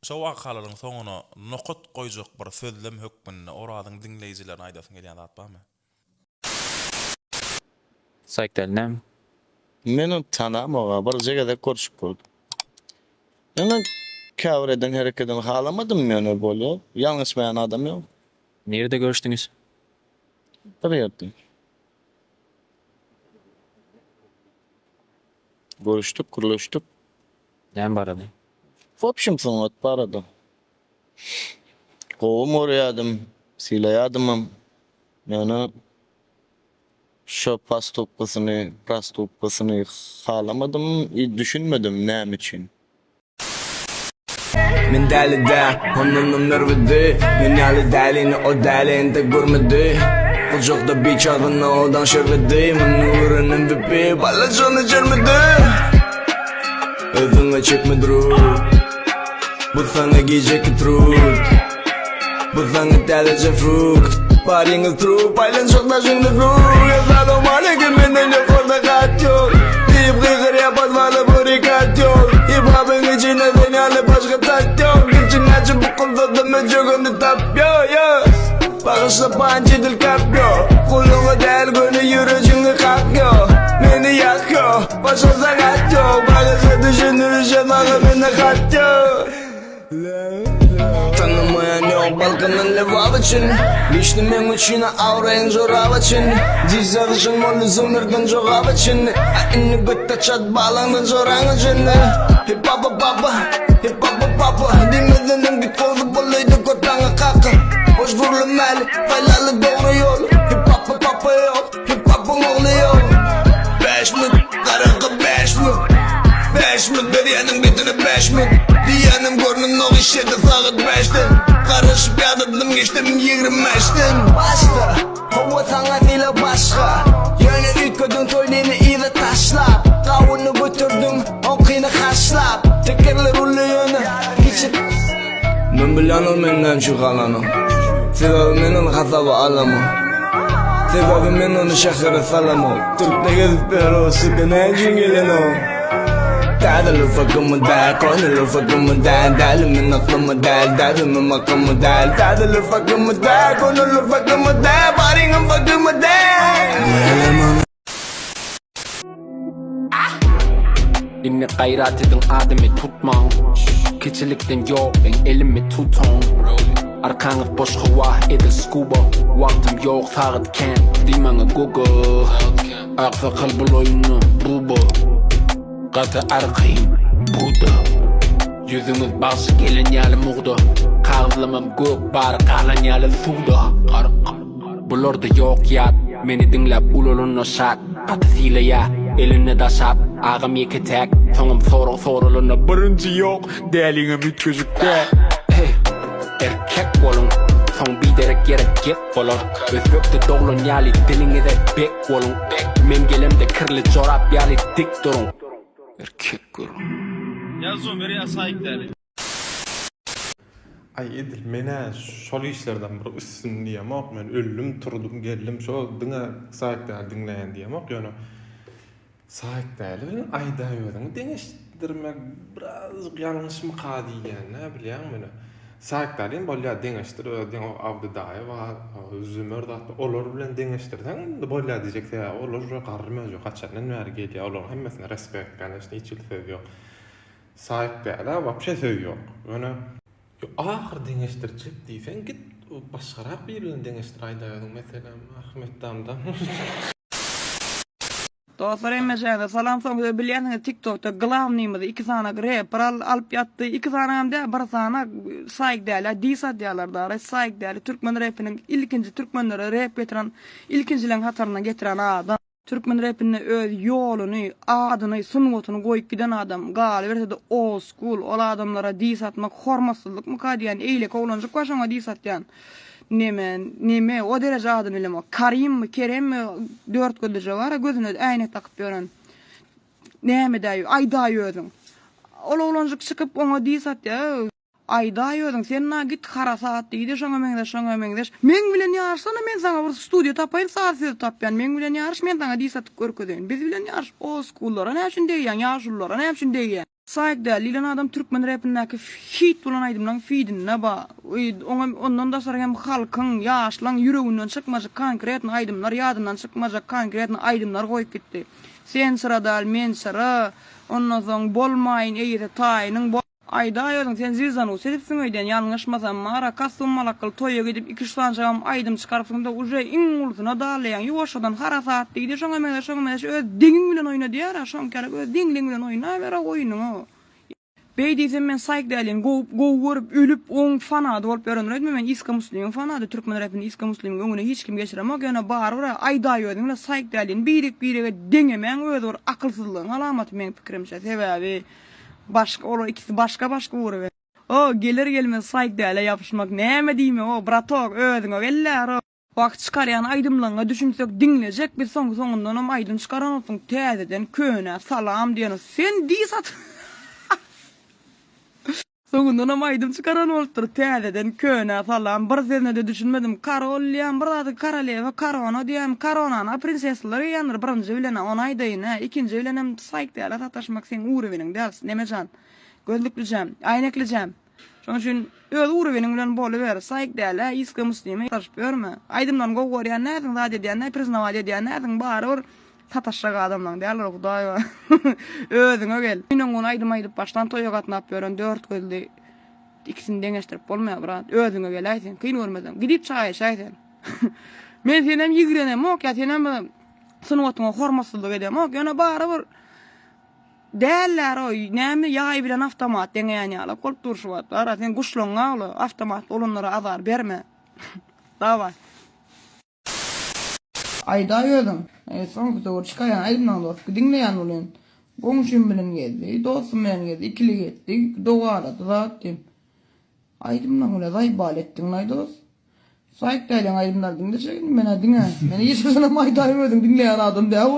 Şo wakalaryň soňuna nokat goýjak bir sözlem hökmünde Orazyň diňleýjilerine aýdasyň gelýän zat barmy? Saýt däl näme? Men ony tanamok-a, birje gezek görüşip gördüm. Ýöne käbir eden herekedini halamadym ýöne bolýa. Ýalňyşmaýan adam ýok. Nirede görüşdiňiz? Bir ýerde. Görüşdik, gürleşdik. Näme barada? W obşim sungat barada. Gowam görýärdim, sylaýardymam. Ýöne şo postupkasyny, prostupkasyny halamadym i düşünmedim näme üçin. Men däli däl, ondanam erbedi Men ýaly dälini o däli entek görmedi Gujakda biç agzynda odaň şerbedi Muny gören MVP bala şony içermidi Özüňe çekme drut Bu saňa gijeki trut Bu saňa täzeje frukt Baryňyz trup aýlanjak daşyňda krug Essalawmaleýkim menden ýokarda gat ýok Diýip gygyrýar podwala burikat ýok Hip hopyň içinde sen ýaly başga tat ýok Içiň açyp bukulsa-da möjegini tap ýo ýo Bagyşla panç edil kap ýo Guluňa däl göni ýürejiňi kak ýo Meni ýak ýo Başarsaň at ýo Bagyşla düşündirişe maňa mende hat ýo Tanamaýan ýok Balkandan Lebap üçin Lişni meň üçin awraýyň jorap üçin Diz ýazyşan boldy Zümerden jogap üçin A indi götde çat balaňdan joraň üçin Hip papa papa Hip papa papa Diýmezden öň git gowsy bolaýdy kotaňa kaka Boş gürlemäli saýlaly dogry ýol Hip papa papa ýok Hip hopyň ogly ýok Bäşmik garaňky bäşmik Bäşmik berýäniň betine bäşmik Diýýänim görnenok işede sagat bäşden Garaşyp ýadadym geçdim 25 bäşden Başda hawa saňa sylag başga Ýöne üýtgediň toýlyny yza taşlap Gawuny göterdiň oňkyny haşlap Tekerler uly ýöne kiçi Men bilenim men näme üçin galanymy Sebäbi men ony hasaba alamok Sebäbi men ony şähere salamok Türkde gezip ýör o suka näme üçin gelenok Täzeler fakymy däl Köneler fakymy däl Däli men aklyma däl Dädemem akymy däl Täzeler fakymy däl Köneler fakymy däl Baryňam fakymy däl Indi gaýrat ediň adymy tutmaň Kiçilikden ýok meň elimi tutan Arkaňyz boş howa edil skuba Wagtym ýok sagat kän diý maňa google Aksakal bul oýunda buba Gaty arkaýyn buda Ýüzüňiz bagşy gelen ýaly mugda Kagyzlamam gök bary galan ýaly suwda Gark. Bularda ýok ýat, meni diňläp ulalanyna şat, Gaty sylaýa, elinde daşap, agam ýeke täk, Soňam sorag soralanda birinji ýok, däliňem üýtgeşik däl. Heý, erkek boluň, soň biderek ýere gep bolar, Özbekde doglan ýaly diliňize bek boluň, Men gelemde kirli jorap ýaly dik duruň. Erkek görüň. Ýa Zumer ýa Saýk däli. Aý edil menä şol işlerden bir üstün diýemok men öldüm turdum geldim şo diňe Saýk däli diňleýän diýemok ýöne Saýk däli bilen Aýdaý özüňi deňeşdirmek birazjyk ýalňyşmyka diýýän-dä bilýäňmi ýöne Saýk dälini bolýar deňeşdir özi deň Abdy daýy bar Zümer zat bar olar bilen deňeşdirseň indi bolýar diýjek sebäbi olar uje garry möjek haçandan bäri gelýär olaryň hemmesine respekt kanyşna hiç hili söz ýok. Saýt dälä wapşe söz ýok. Ýöne. Ýok ahyr deňeşdirjek diýseň git başgarak biri bilen deňeşdir aýdaýadyň meselem Ahmet damdan. Dostlar hemmejaňyza salam soň siz bilýänsiňiz tiktokda glawnymyzy iki sany reper alyp ýatdy iki sanam däl bir sany saýk dälä dis atýalar dara saýk däli türkmen repiniň ilkinji türkmenlere rep getiren ilkinjileň hatarynda getiren adam. Türkmen repinde öz ýoluny, adyny, sungatyny goýup giden adam, galyberse-de old school, ol adamlara diss atmak hormatsyzlykmyka diýýän, eýleki oglanjyk bar şoňa diss atýan. Neme, neme, o dereje adyny bilemok. Karimmi, Keremmi, dört gözlüje bar-a, gözüne äýnek dakyp ýören. Nämedäý, aýdaý özüň. Ol oglanjyk çykyp oňa diss atýar. Aýdaý özüň, sen na git harasat diýdi, şoňa meňzeş, şoňa meňzeş. Meň bilen ýaryşsana, men saňa bir studiýa tapaýyn, saz söz tapýan. Meň bilen ýaryş, men saňa diss atyp görkezeýin. Biz bilen ýaryş, oldskullara näme üçin degýäň, ýaşululara näme üçin degýäň? Saýk däl diýlen adam türkmen repindäki hit bolan aýdymlaň fidinde ba. Oňa ondan daşary hem halkyň, ýaşlaň ýüreginden çykmajak konkretny aýdymlar, ýadyndan çykmajak konkretny aýdymlar goýup gitdi. Sen çyra dal, men çyra, ondan soň bolmaýyn eýesi taýynyň. Aýdaý özüň sen zizanus edipsiň öýdýän ýalňyşmasam mara kostum malakgyl toýa gidip iki üç sanjagam aýdym çykarypsyňda uje iň ulusyna dalaýaň ýuwaşjadan harasat diýdi şoňa meňzeş şoňa meňzeş öz deňiň bilen oýna diýýärä şoňkarak öz deňliň bilen oýnabera oýnuňy Beý diýsem men saýk dälin gowy gowy görüp ölüp oň fanady bolup ýörendir öýtme men Iska Muslimiň fanady türkmen repinde Iska Muslimiň öňüne hiç kim geçiremok ýöne barybir aýdaý özüň bilen saýk dälin birek birege deňemäň özi bir akylsyzlygyň alamaty meň pikirimçe sebäbi Başga olar ikisi başga başga ugra. O geler gelmez saýk dälä ýapyşmak näme diýmek o bratok özüňe gellär o. Wah çykarýan aýdymlaňa düşünsek diňlejek biz soň soňundanam aýdym çykaranoksyň täzeden könä salam diýen sen diss at Soňundanam aýdym çykaran bolupdyr täzeden könä salam bir sözünede düşünmedim karol diýýän bir zady karalewa korona diýýän koronany prinsessalar geýýändir birinji bilenä ony aýdaýyn hä ikinji bilenem saýk dälä sataşmak seň uroweniň däl nemejan gözlüklijäm aýneklijäm şonuň üçin öz uroweniň bilen boluber saýk dälä iska muslime sataşyp ýörme aýdymlaryny gowy görýän dälsiň zat edýän däl priznawat edýän dälsiň barybir Sataşjak adamlaň däldir hudaý bar. Özüňe gel. Günden-gün aýdym aýdyp başlan toýa gatnap ýören dört gözli ikisini deňeşdirip bolmaýar brat. Özüňe geläý sen kyn görmeseň. Gidip çaý içäý sen. Men senem ýigrenemok ýa senem sungatyňa hormatsyzlyk edemok. Ýöne barybir dälläroý näme ýaý bilen awtomat deňeýän ýalak bolup dur şu wagt. Bara sen guşlaňňa ol awtomatly bolanlara azar berme. Daway. Aýdaý özüň. Eý soňky döwür çykaýan aýdymlaň dost diňleýän bolýan. Goňşym bilen gezdi, dostum bilen gezdi, ikilik etdi, dogalady zat diýip. Aýdymlaň bilen zaýbal etdiňlaý dos. Saýt däliň aýdymlary diňlejek indi menä diňe. Men hiç haçanam aýdaý özüň diňleýän adam däl.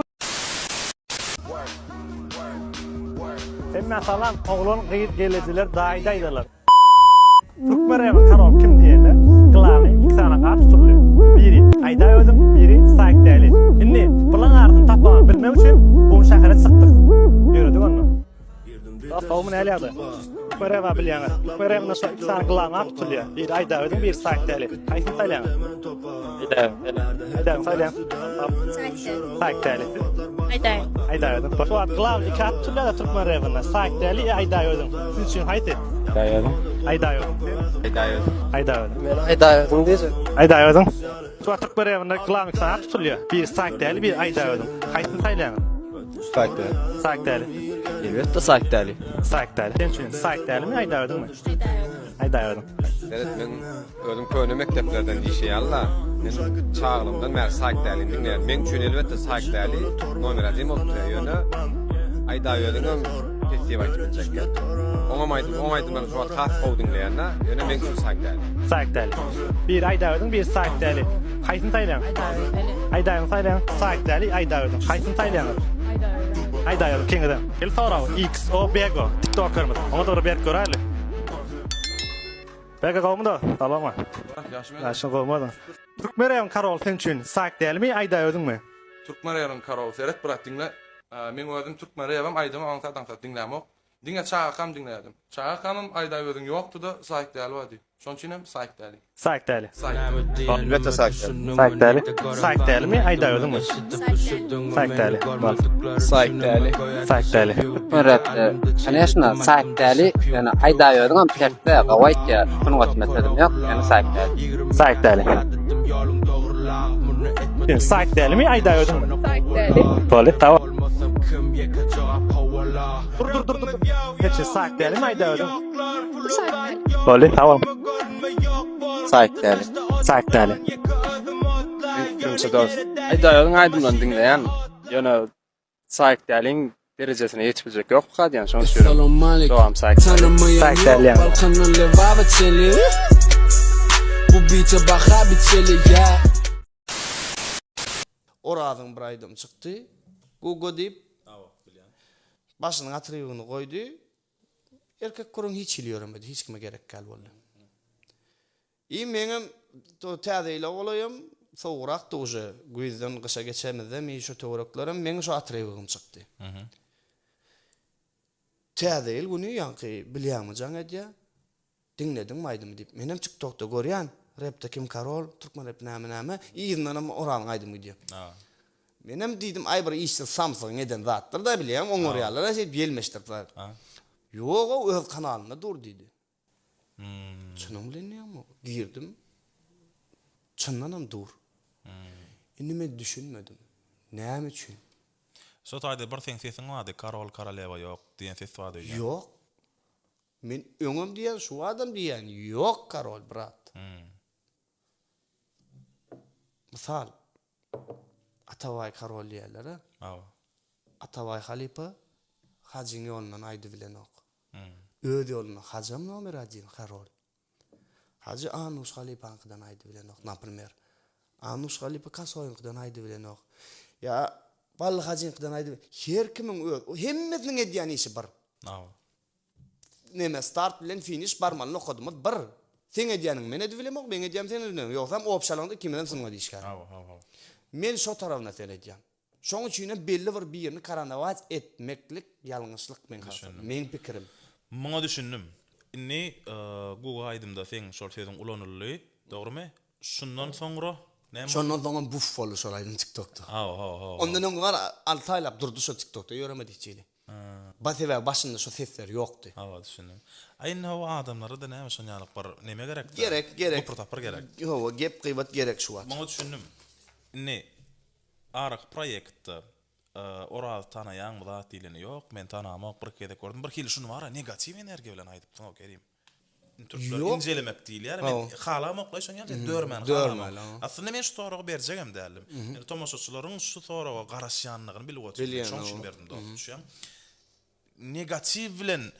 Hemmä salam oglan gyz gelejiler daýy daýzalar. Türkmen rebi karol kim diýende glany iki sany at tutuldy. Biri Aýdaý özüň, biri Saýk däli. Indi bulaň arasyny tapmagy bilmek üçin bu gün şähere çykdyk. Ýöredik onda. Dost gowumy näl ýagdaý? Türkmen rebi bilýäňiz. Türkmen rebinde şo iki sany glany at tutulýar. Biri Aýdaý özüň, biri Saýk däli. Haýsyny saýlaýaňyz? Aýdaý. Aýdaýyň saýlaýaň. Saýk däli. Aýdaý. Aýdaý özüň. Şu wagt glawny iki at tutulýar-da türkmen rebinde. Saýk däli ýa Aýdaý özüň. Siz üçin haýsy? Aýdaý özüň. Aýdaý özüň. Aýdaý özüň. Aýdaý özüň. Men Aýdaý özüň diýjek. Aýdaý özüň. Şu wagt türkmen rebinde glawny iki sany at tutulýar. Biri Saýk däli, biri Aýdaý özüň. Haýsyny saýlaýaňyz? Saýk däli. Saýk däli. Elbetde Saýk däli. Saýk däli. Sen üçin Saýk dälimi, Aýdaý özüňmi? Aýdaý özüň. Aýdaý özüň. Seret men Özüm köne mekdeplerden diýşi ýaly-la, men çagalygymdan bäri Saýk Dälini diňleýän. Meň üçin elbetde Saýk Däli nomer odin bolup durýar. Ýöne Aýdaý özüňem pes diýip aýdyp biljek däl. Oňam aýdym, oň aýdymlaryny şu wagt has gowy diňleýän-de, ýöne meň üçin Saýk Däli. Saýk Däli. Biri Aýdaý özüň, biri Saýk Däli. Haýsyny saýlaýaň? Aýdaý özüň saýlaýaň. Saýk Däli, Aýdaý özüň. Haýsyny saýlaýaňyz? Aýdaý özüň. Aýdaý özüň, ikiňizem. Gel sorag, XO Bego, tiktokerimiz. Oňa dogry berip göräýli. Bege gowmy da? Salama. Ýaşyň gowmy da? Türkmen rebiň karoly sen üçin saýk dälmi aýdaý özüňmi? Türkmen rebiň karoly seret brat diňle meň özüm türkmen rebem aýdymy aňsat aňsat diňlämok diňe çagakam diňleýädim çagakamam aýdaý özüň ýokdyda saýk däli bardy şoň üçinem saýk däli. Saýk däli. Saýk. Elbetde saýk däli. Saýk däli. Saýk dälimi aýdaý özüňmi? Saýk däli. Saýk däli. Saýk däli. Türkmen repde koneşno Saýk däli ýöne aýdaý özüňem tertde gowy aýtýar sungatyna sözüm ýok ýöne Saýk däli. Saýk däli. Saýk dälimi aýdaý özüňmi? Saýk däli. Boldy tamam. Dur dur dur dur. Geçin Saýk dälimi aýdaý özüň? Saýk däli. Boldy tamam. Saýk däli. Saýk däli. Meň pikirimçe dost. Aýdaý özüň aýdymlaryny diňleýän ýöne Saýk däliň derejesine ýetip biljek ýokka diýen şonuň üçin dowam Saýk däli. Saýk däli ýaňy. Orazyň bir aýdymy çykdy. Guga diýip. Başynyň atrybini goýdy. Erkek gürrüň hiç hili ýöremedi, hiç kime gerek däl boldy. I meňem to täze ýyla golaýam sowugrakdy uje, güýzden gyşa geçemizde mi şo töwereklerem meň şo atrybigim çykdy. Täze ýyl güni ýaňky bilýäňmi jaň edýä. Diňlediňmi aýdymy diýip. Menem tiktokda görýän, repde kim karol, türkmen rep näme näme, yzyndanam Orazyň aýdymy gidýär. Menem diýdim aý bir işsiz samsygyň eden zatdyr-da bilýäňmi, oňarýarlar-a şeýdip ýelmeşdirip zat. Ýog-ow öz kanalynda dur diýdi. Çynyň bilen diýýäňmi? Girdim. Çyndanam dur. Indi men düşünmedim. Näme üçin? Şo taýda bir seň sesiň bardy, karol koroleva ýok diýen ses bardy öýdýän. Ýok. Men öňem diýýän şu adam diýýän ýok karol brat. Mysal Atabaý karol diýýärler a. Hawa. Atabaý halypa Hajyň ýolundan aýdybilenok. Öz ýolunda Hajam nomer odin karol. Hajy Anuş halypaňkydan aýdybilenok naprimer. Anuş halypa Kasoýyňkydan aýdybilenok. Ýa Bally hajyňkydan aýdyp her kimiň öz hemmesiniň edýän işi bir. Hawa. Neme start bilen finiş barmaly nokadymyz bir. Seň edýäniňi men edibilemok, meň edýänim sen edibileňok. Ýogsam obşalaňda ikimizem sungat işgäri. Hawa, hawa, hawa. Men şo tarabyna seredýän. Şoň üçinem belli bir birini karanować etmeklik ýalňyşlyk meň hasabym. Meň pikirim. Muňa düşündim. Indi Guga aýdymda seň şol sözüň ulanyldy, dogrymy? Şundan soňra näme boldy? Şondan soňam buf boldy şol aýdym tiktokda. Hawa, hawa, hawa. Ondan öň bar alty aýlap durdy şo tiktokda ýöremedi hiç hili. Ba sebäbi başynda şo sesler ýokdy. Hawa düşündim. A indi hawa adamlara-da näme şon ýalyk bir neme gerekdä. Gerek, gerek. Gupur-tapyr gerek. Hawa gep gybat gerek şu wagt. Muňa düşündim. Indi araky proýektde Orazy tanaýaňmy zat diýlende ýok men tanamok bir gezek gördüm bir hili şuny bara negatiw energiýa bilen aýdypsyň-ow Kerim. Indi türkler Ýok. injelemek diýilýär men Hawa. halamok-laý şony ýaly sen dörmäni Dörmäli, halamok. hawa. Aslynda men şu soragy berjegem däldim. Indi tomaşaçylaryň şu soraga garaşýanlygyny bilip otyryn. Bilýän, Şoň üçin hawa. berdim dost düşýäň. Negatiw bilen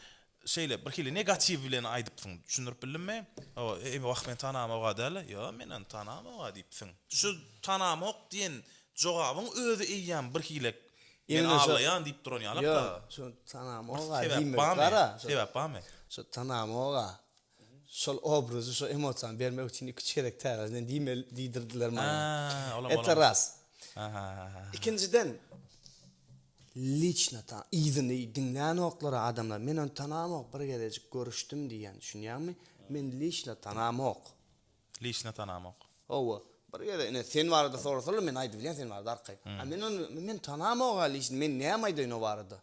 şeýle bir hili negatiw bilen aýdypsyň. Düşündirip bildimmi? Hawa, eý wah men tanamok-a däl-de, ýo men ony tanamok-a diýipsiň. Şu tanamok diýen jogabyň özi eýýäm bir hili men Ýöne şo aglaýan diýip duran ýalak-da. Ýok, şo Bir tanamok-a sebäp diýmek barmy? gara. Şo Sebäp barmy? Şo tanamok-a. Şol obrazy, şo emosiýany bermek üçin iki-üç gezek täzeden diýmeli diýdirdiler maňa. Hä, olam Eta olam. raz. Aha. Ikinjiden, liçno ta yzyny diňlänoklar adamlar. Men ony tanamok, bir gezejik görüşdim diýýän, düşünýäňmi? Men liçno tanamok. Liçno tanamok. Hawa. Bir gezek ine sen barada sorasalar men aýdybilýän sen barada arkaýyn. A men ony men tanamok-a liçno, men näme aýdaýyn o barada?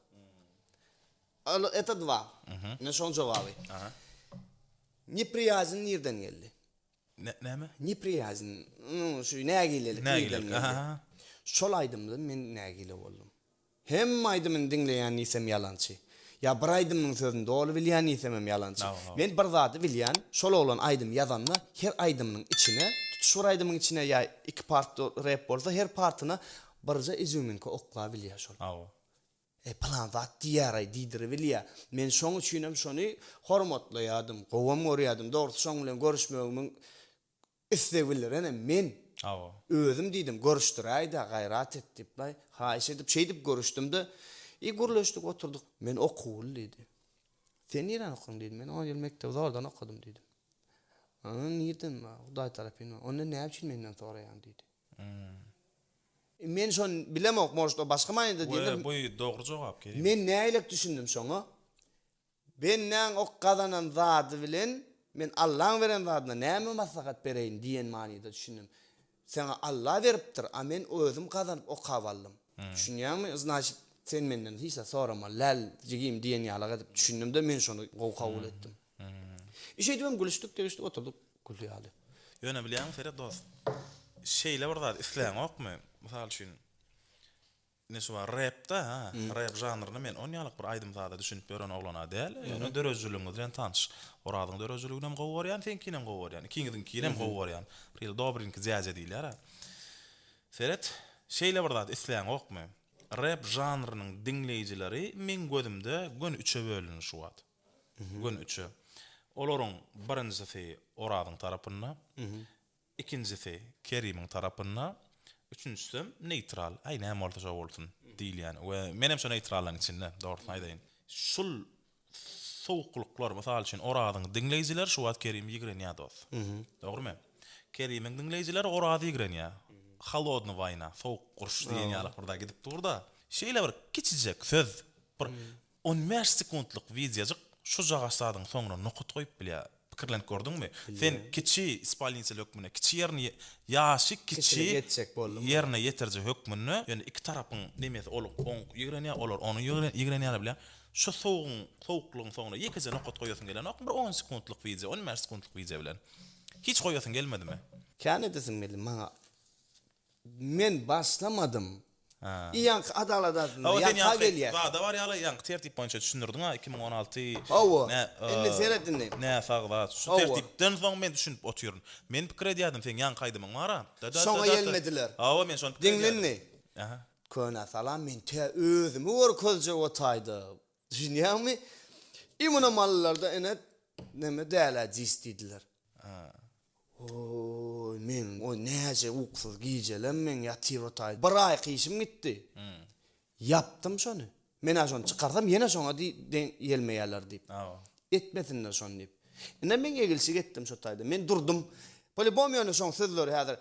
Ol eta dwa. Ine şoň jogaby. Nepriýazn nirden geldi? Ne, näme? Nepriýazn, şu nägilelik nirden geldi? Aha. Şol aýdymdan men nägile boldum. Hemme aýdymyny diňleýän diýsem ýalançy. Ýa bir aýdymyň sözüni doly bilýän diýsemem ýalançy. Men bir zady bilýän, şol oglan aýdym ýazanda her aýdymynyň içine, tutuş bir aýdymyň içine ýa iki part rep bolsa her partyna birje izýuminka oklabilýär şol. Eý, pylan zat diýýär-aý diýdiribilýä. Men şoň üçinem şony hormatlaýardym, gowam görýärdim. Dogrusy şoň bilen görüşmegimiň isleg bildirenem men. Hawa. Özüm diýdim, görüşdiräý-dä, gaýrat et diýip-laý, haýyş edip, şeýdip görüşdim-de, i gürleşdik oturdyk. Men okuwly diýdi. Sen nirän okadyň diýdim. Men on ýyl mekdebi zordan okadym diýdim. Ýa, nirden, Hudaý tarapyn. Onda näme üçin menden soraýaň diýdi. Men şony bilemok, может o başga manyda diýendir. We bu dogry jogap Kerim. Men nägilek düşündim şoňa. Bendäň ok gazanan zady bilen men Allaň beren zadyna näme maslahat bereýin diýen manyda düşündim. Saňa Alla beripdir, a men özüm gazanyp okap aldym. Düşünýäňmi? Znaçit sen menden hiç zat soramaly däl jigim diýen ýalak edip düşündim-de men şony gowy kabul etdim. I şeýdibem gülüşdik, degişdik oturdyk gül ýaly. Ýöne bilýäňmi Seret dost, şeýle bir zat isläňokmy? Mysal üçin, ine şu bar repde ha, rep žanrynda men onýalyk bir aýdym-saza düşünip ýören oglan-a däl, ýöne döredijiligiňiz bilen tanyş. Orazyň döredijiliginem gowy görýän, seňkinem gowy görýän, ikiňiziňkinem gowy görýän. Bir hili dobrinki däde diýilýär-ä. Seret, şeýle bir zat isläňokmy? Rep žanrynyň diňleýjileri meň gözümde göni üçe bölündi şu wagt. Göni üçe. Olaryň birinjisi Orazyň tarapynda, ikinjisi Kerimiň tarapynda, üçünjisem neýtral, aý näme bolsa şo bolsun diýilýän we menem şo neýtrallaryň içinde, dogrusyny aýdaýyn. Şul sowuklyklar, mysal üçin Orazyň diňleýjileri şu wagt Kerimi ýigrenýär dos. Dogrymy? Kerimiň diňleýjileri Orazy ýigrenýär. Holodny waýna, sowuk uruş diýen ýaly bir zat gidip dur-da. Şeýle bir kiçijek söz, bir. 15 sekuntlyk wideojyk şujagaş zadyň soňuna nokat goýup bilýär. Pikirlenip gördüňmi? Sen kiçi ispolnitel hökmünde, kiçi ýerine ýaşy kiçi Kiçilik etjek bolduň. ýerine ýetiriji hökmünde, ýöne iki tarapyň nemesi ol oň ýigrenýär, olar ony ýigrenýärler bilýän. Şu sowugyň, sowuklygyň soňuna ýekeje nokat goýasyň gelenokmy bir on sekuntlyk wideo, 15 sekuntlyk wideo bilen? Hiç goýasyň gelmedimi? Kän edesim geldi maňa Men başlamadym. I ýaňky adalat adynda Hawa sen ýaňka ýaňky gelýär. zada bar ýaly ýaňky tertip boýunça düşündirdiň a 2016 Hawa. nä Indi seret indi. Näsag zat. Şu Hawa. tertipden soň men düşünip otyryn. Men pikir edýärdim seň ýaňky aýdymyň bar a. Da da da Şoňa da da. ýelmediler. Hawa men şony pikir Diňle edýärdim. indi. Aha. Köne salam men tä özümi görkezjek o taýda. Düşünýäňmi? I munam aldylarda ine neme dälä dis diýdiler. Oý meň o näce uksyz gijelem meň ýatyr o taý. Bir aýky işim gitdi. Ýapdym şony. Men-ä şony çykarsam ýene şoňa diý deň ýelmeýärler diýip. Etmesinler şony diýip. Ine men egilşik etdim şo taýda. Men durdum. Polibom ýöne şoň sözleri häzir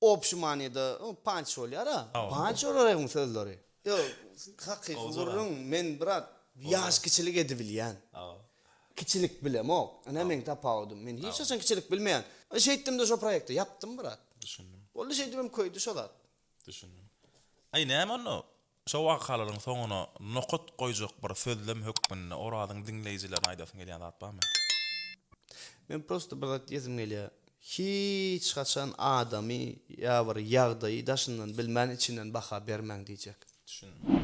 Obşi manyda panç bolýar-a. Panç olaryň sözleri. Ýok, hakyky gürrüň, men brat ýaş kiçilik edibilýän. Kiçilik bilemok. Ine meň tapawudym. Men hiç haçan kiçilik bilmeýän. Şeýtdim-de şo proýekti ýapdym brat. Düşündim. Boldy şeýdibem köýdi şo zat. Düşündim. Aý näme onda Şo wakalaryň soňuna nokat goýjak bir sözlem hökmünde Orazyň diňleýjilerine aýdasyň gelýän zat barmy? Men prosto bir zat diýesim gelýär. Hiç haçan adamy ýa bir ýagdaýy daşyndan bilmän içinden baha bermäň diýjek. Düşündim.